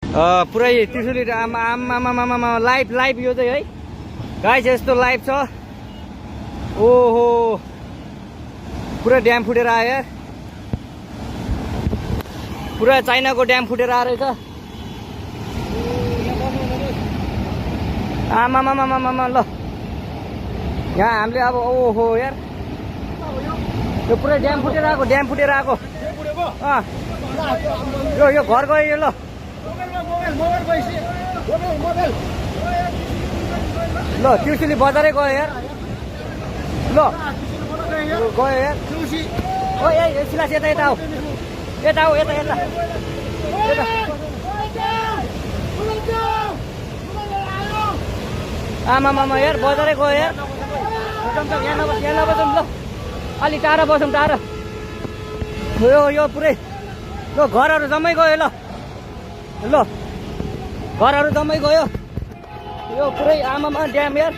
पुरै त्रिशुली आमा लाइभ यो चाहिँ है गाइस यस्तो लाइभ छ। ओहो पुरा ड्याम फुटेर आयो यार, पुरा चाइनाको ड्याम फुटेर आएर छ। आमामामामामा ल यहाँ हामीले अब ओहो यार यो पुरै ड्याम फुटेर आएको यो घर गयो यो। ल ल त्रिशुली बजारै गयो यार। ल गयो यार ओ ए सिलास यता आऊ यता आमामामा यार बजारै गयो यार। यहाँ नबसौँ ल अलि टाढा बसौँ टाढा। यो पुरै ल घरहरू जम्मै गयो। ल घरहरू जम्मै गयो यो पुरै आमामा ड्याम यार।